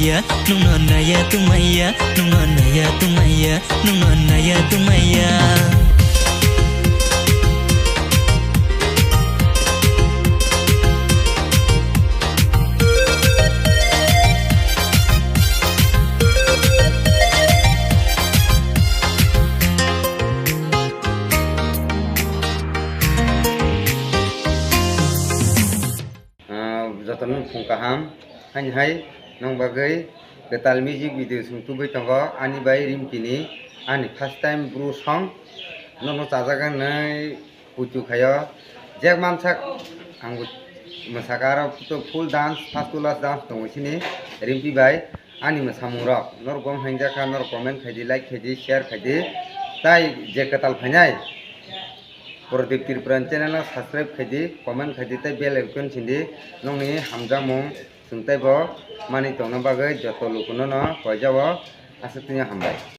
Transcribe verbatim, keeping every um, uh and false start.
Nungno naya tumaya, nungno naya tumaya, nungno naya tumaya. Ah, jotono phung kaham, haini hai nong bagwi kwtal music video chwng tubui tongo. Ani bai Rimpini, ani first time bru song, nono chajak nai puitu khaio. Jek mansak ang mwsaka aro to full dance, first to last dance tongo sini Rimpi bai. Ani mwsamung rok norok bo hamjak kha, norok comment khaidi, like khaidi, share khaidi, tai je kwtal phainai Pradip Tripura channel no subscribe khaidi, comment khaidi, tei bell icon sindi. Nongni hamjakmung chwng teibo manwi tongna bagwi joto lukuno no koijao aswk tini hambai.